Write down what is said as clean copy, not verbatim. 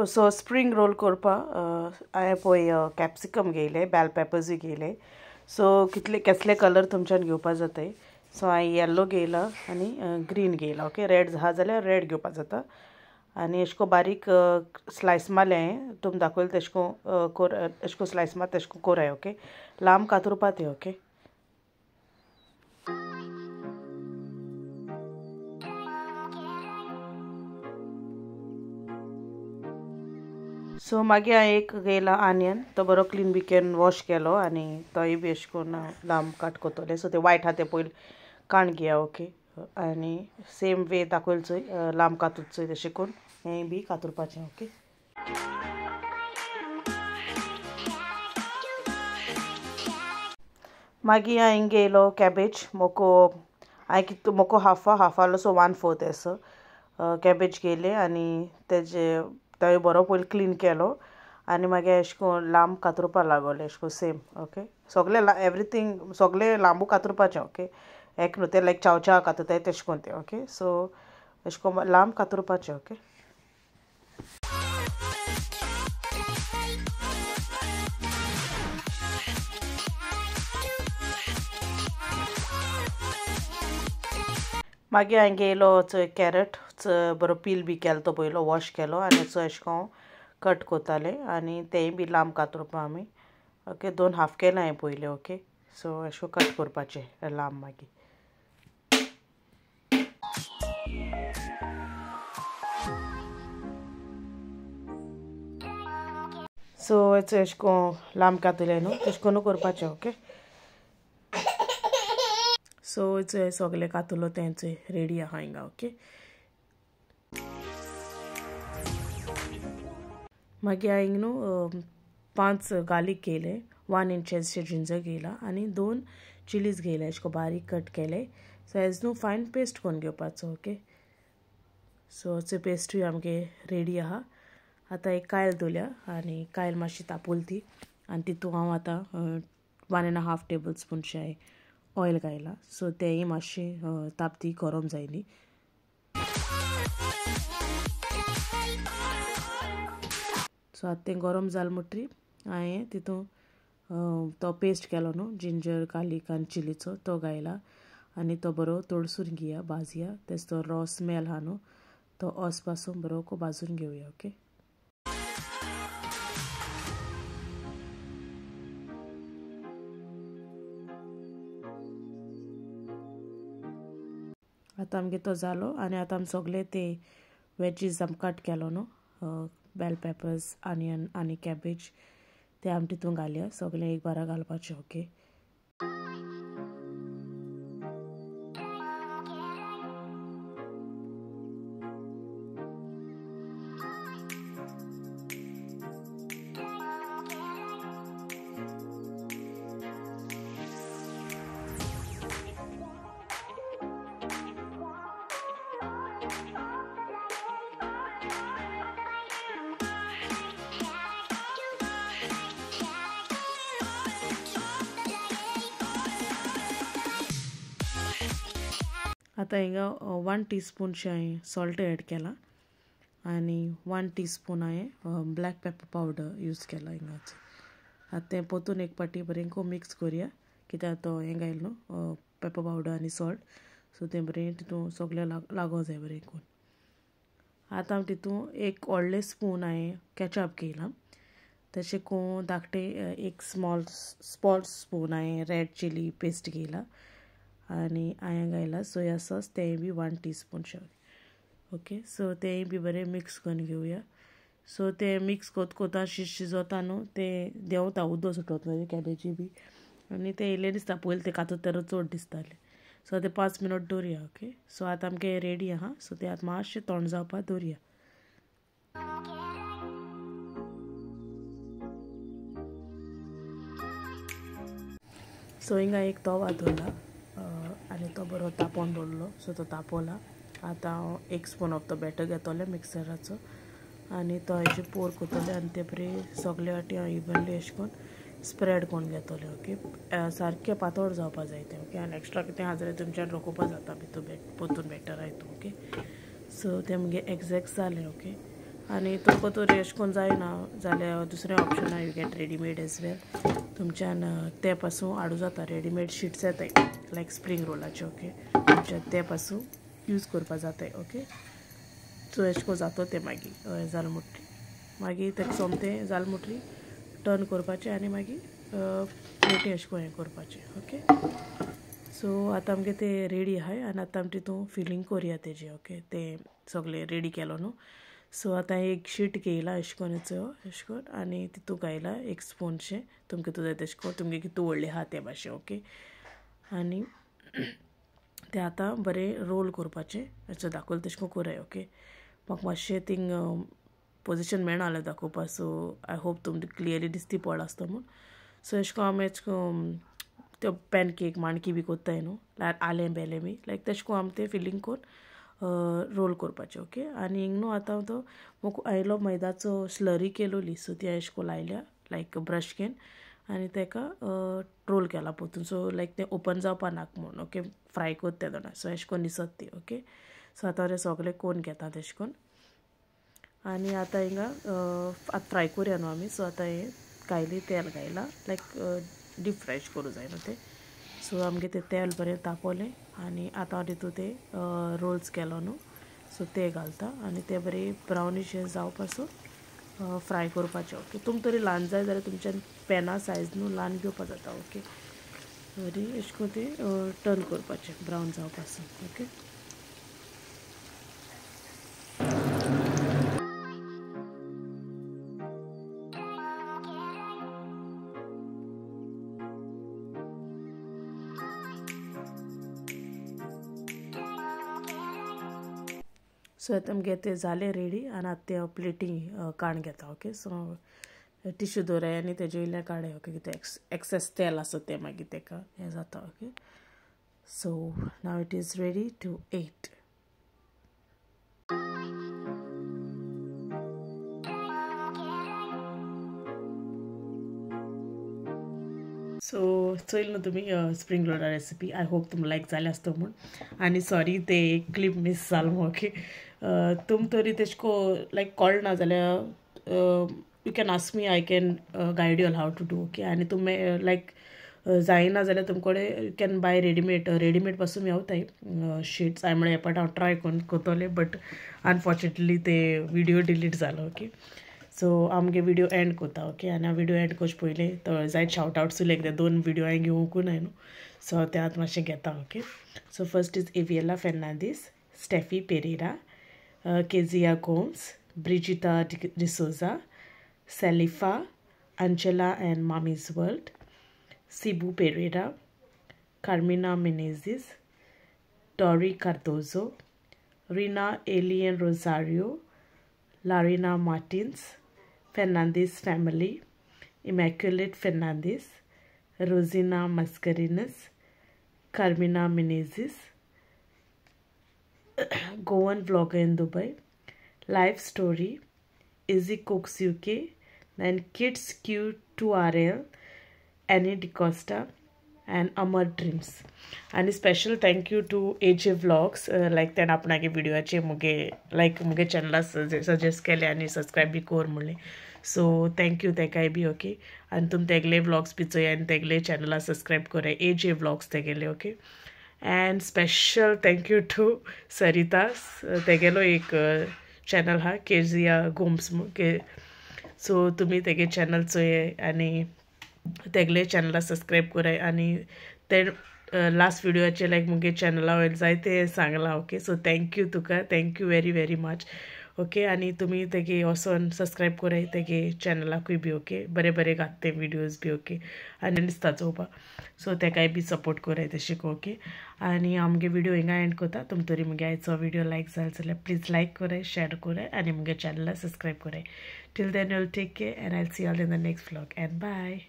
So spring role करपा हांवें पळय कॅप्सिकम घेयले, बेल पेपर्सूय घेयले. सो कितले केसले कलर तुमच्यान घेवपा जाताय. सो हांवें येल्लो घेयला आनी ग्रीन घेयला. ओके, रेड आहा जाल्यार रेड घेवपा जाता. आनी एशको बारीक स्लायस मारले हांवें, तुमी दाखयले तेशको एशको स्लायस मार तेशको कोराय. ओके, लांब कातरुपा ते. ओके, सो मागीर हांवें एक घेयला आनियन, तो बरो क्लीन बी केन वॉश केलो आनी तोय बी अशें करून लांब काट कोत्तोले. सो ते वायट आहा ते पयलीं काण घेया. ओके, आनी सेम वे दाखयल चोय लांब कातूत चोय तशें करून हें बी कातुरपाचें. ओके, मागीर हांवें घेयलो कॅबेज. मोको हांवें कितू मोको हाफा हाफ आहलो, सो 1/4 असो कॅबेज घेयले आनी तेजे तोय बरो पयलीं क्लीन केलो आनी मागीर अशें करून लांब कातरुपा लागोले अशें करून सेम. ओके, सगळे एवरीथींग सगळे लांबू कातरुपाचें. ओके, एक न्हू तें लायक चाव चाव कातरताय तेशें करून तें. ओके, सो अशें करून लांब कातरुपाचें. ओके, मागीर हांवें घेयलो चोय कॅरट, बरो पील बी केलो तो पयलो वॉश केलो आनी चोय अशें करून कट कोताले आनी तेंय बी लांब कातरुपा आमी. ओके, 2 हाफ केले हांवें पयले. ओके, सो अशें कट करपाचें लांब मागीर. सो अशें करून लांब कातरले न्हू तशें करून करपाचें. ओके, सो चोय सगळे कातुलो तेंच रेडी आहा हिंगा. ओके, मागीर हांवें न्हू 5 गार्लीक घेयले, 1 इंच जिंजर घेयला आनी 2 चिलीज घेयले, अशें करून बारीक कट केले. सो हेज न्हू फायन पेस्ट करून घेवपाचो. ओके, सो चोय पेस्टूय आमगे रेडी आहा. आतां एक कायल दवरल्या आनी कायल मातशी तापोल ती आनी तितूंत हांव आतां 1.5 टेबल स्पून शें ऑयल घायला. सो तेंय मातशें तापती गरम जाय न्ही. सो आतां तें गरम जालें म्हणटरी हांवें तितूंत तो पेस्ट केलो न्हू जिंजर गार्लीक आनी चिलीचो तो घायला आनी तो बरो तोडसून घेया, भाजया. तेजो तो रॉ स्मेल आहा न्हू तो ओस पासून बरो भाजून घेवया. ओके, आतां आमगे तो जालो आनी आतां आमी सगळे ते वेजीस आमी कट केलो न्हू, बेल पेपर्स, आनियन आनी कॅबेज, ते आमी तितून घालया सगळें एक बारा घालपाचें. ओके, आतां हिंगा 1 टीस्पून हांवें सॉल्ट एड केला आनी 1 टीस्पून हांवें ब्लॅक पेपर पावडर यूज केला हिंगाच. आतां तें पोतून एक पाटी बरें मिक्स करुया, कित्याक तो हें घायल न्हू पेपर पावडर आनी सॉल्ट, सो तें बरें तितून सगळें लागो जाय बरें करून. आतां हांव तितून एक व्हडलें स्पून हांवें केचप घेयलां, तशें करून धाकटें एक स्मॉल स्पून हांवें रेड चिली पेस्ट घेयला आनी हांवें घायला सोया सॉस, तेंय बी 1 टीस्पून शें. ओके, सो तेंय बी बरें मिक्स करून घेवया. सो तें मिक्स कोत कोता शिजोता न्हू तें देंवता, उदक सुटत मागीर कॅबेजी बी आनी तें येयलें दिसता पयलीं तें कातरता चड दिसतालें. सो तें 5 मिनट दवरया. ओके, सो आतां आमगे रेडी आहा. सो तें आतां मातशें तोंड जावपाक दवरया. सो हिंगा एक तवा दवरला आनी तो बरो तापोवन दवरलो. सो तो तापोला. आतां हांव 1 स्पून ऑफ तो बॅटर घेतोलें मिक्सराचो आनी तो हेजे पोर कोत्तोलें आनी ते बरें सगळे वाटी हांव इवनली अशें करून स्प्रेड करून घेतोलें. ओके, सारकें पातळ जावपा जाय तें. ओके, आनी एक्स्ट्रा कितें आहा जाल्यार तुमच्यान रोखोवपा जाता भितर पोतून बॅटर आहा हितून. ओके, सो तें मुगे एग्जॅक्ट जालें. ओके, आनी तुमकां तर एशें कोन्न जायना जाल्यार दुसरें ऑप्शन आहा, you get readymade as well. तुमच्यान ते पासून हाडूं जाता, रेडीमेड शिट्स येताय लायक स्प्रींग रोलाचे ओके, तुमच्यान ते पासून यूज करपा जाताय ओके. सो एशें कोन्न जाता तें मागीर जालें म्हणटरी मागीर तेका सोमतें जालें म्हणटरी टर्न करपाचें आनी मागीर प्लेटी एशें कोन्न हें करपाचें ओके. सो आतां आमगे तें रेडी आहाय आनी आतां आमी तितून फिलींग कोरया तेजें ओके, तें सगळें रेडी केलो न्हू. सो आतां एक शीट घेयला एशें कोन्न एशें कोन्न आनी तितू घायला एक स्पूनशें, तुमकां कितू जाय तेशें कोन्न, तुमगे कितू व्हडलें आहा ते भाशेन ओके. आनी तें आतां बरें रोल करपाचें, अशें दाखयलें तेशें कोन्न कोराय ओके. म्हाका मातशें थिंग पोजिशन मेळना जालें दाखोवपा, सो I hope तुमकां क्लियरली दिसती पडला आसतो म्हूण. सो एशें कोन्न आमी एशें कोन्न त्यो पॅन केक माणकी बी कोत्ताय न्हू, आलें बेलें बी लायक तेशें कोन्न आमी तें फिलींग कोन्न रोल करपाचें ओके. आनी हिंग न्हू आतां तो म्हाका आयलो मैदाचो स्लरी केलोली, सो ती एशें कोन्न लायल्या लायक ब्रश घेवन आनी तेका रोल केला पोतून, सो लायक तें ओपन जावपा नाका म्हूण ओके, फ्राय कोत्ता तेदोना. सो एशें कोन्न दिसत ती ओके. सो आतां तें सगळें कोन्न घेता तेशें कोन्न आनी आतां हिंगा आतां फ्राय कोरया न्हू आमी. सो आतां हें कायली तेल घायला लायक डीप फ्राय करूं जाय न्हू तें. सो आमगे तें तेल बरें तापोवलें आनी आतां तितू ते रोल्स केलो न्हू, सो ते घालता आनी ते बरे ब्रावनीश जावपासून फ्राय करपाचें ओके. तुम तरी ल्हान जाय जाल्यार तुमच्यान पॅना सायज न्हू ल्हान घेवपा जाता ओके. आनी एशें कोन्न तें टर्न करपाचें ब्रावन जावपासून ओके. सो आतां आमगे तें जालें रेडी आनी आतां तें प्लेटी काडून घेता ओके. सो टिश्यू दवराय आनी तेजे वयल्यान काडाय ओके, कितें एक्सेस तेल आसा तें मागीर तेका हें जाता okay. So now it is ready to eat. So Choyal न्हू तुमी स्प्रींग रोला रेसिपी, I hope तुमकां लायक जालें आसतो म्हूण. आनी सॉरी ते एक क्लिप मीस जालो ओके. तुम तरी तेशें कोन्न लायक कळना जाल्यार you can ask me, I can guide you all how to do okay. आनी तुमी लायक जायना जाल्यार तुमचे कडेन you can buy readymade, readymade पासून मेवताय शीट्स. हांवें म्हळ्यार हे पाट हांव ट्राय करून करतलें बट अनफॉर्चुनेटली ते विडियो डिलीट जालो ओके. सो आमगे विडियो एंड करता ओके. आनी हांव विडियो एंड करचे पयलीं तो जायत शावट आवट सुले कित्याक दोन विडियो हांवें घेवंकू ना न्हू, सो ते आतां मातशें घेता okay. So first is Aviela Fernandes, Steffi Pereira, Kezia Gomes, Brigita D'Souza, Salifa, Angela and Mommy's World, Sibu Pereira, Carmina Menezes, Tori Cardozo, Rina Alien Rosario, Larina Martins, Fernandes family, Immaculate Fernandes, Rosina Mascarenhas, Carmina Menezes, Goan vlogger in Dubai, life story, easy cooks UK, then kids Q2RL, Annie D'Costa and Amar dreams. आनी special thank you to AJ vlogs, like तेणें आपणागे विडियोचे मुगे लायक मुगे चॅनला suggest केले आनी subscribe बी कोर म्हणलें, so thank you तेकाय बी okay. आनी तुमी तेगले व्लॉग्स बी चोय आनी तेगले चॅनला सबस्क्रायब कोराय, एजे व्लॉग्स तेगेले okay. And special thank you to Sarita, तेगेलो एक चॅनल आहा केजिया गोम्स के, सो तुमी तेगे चॅनल चोय आनी तेगले चॅनला सबस्क्रायब कराय. आनी ते लास्ट विडियोचे लायक मुगे चॅनला वयर जायते सांगलां ओके. सो thank you तुका, thank you very very much okay. आनी तुमी तेगे वचोन सबस्क्रायब कराय तेगे चॅनलाकूय बी ओके, बरे बरे घात ते विडियोज बी ओके आनी दिसता चोवपाक, सो तेकाय बी सपोर्ट कराय तशें ओके. आनी आमगे विडियो हिंगा एंड करता. तुम तरी मुगे आयचो विडियो लायक जालो जाल्यार प्लीज लायक कराय, शेयर कराय आनी मुगे चॅनला सबस्क्रायब कराय. Till then you'll take care and I will see all in the next vlog and bye.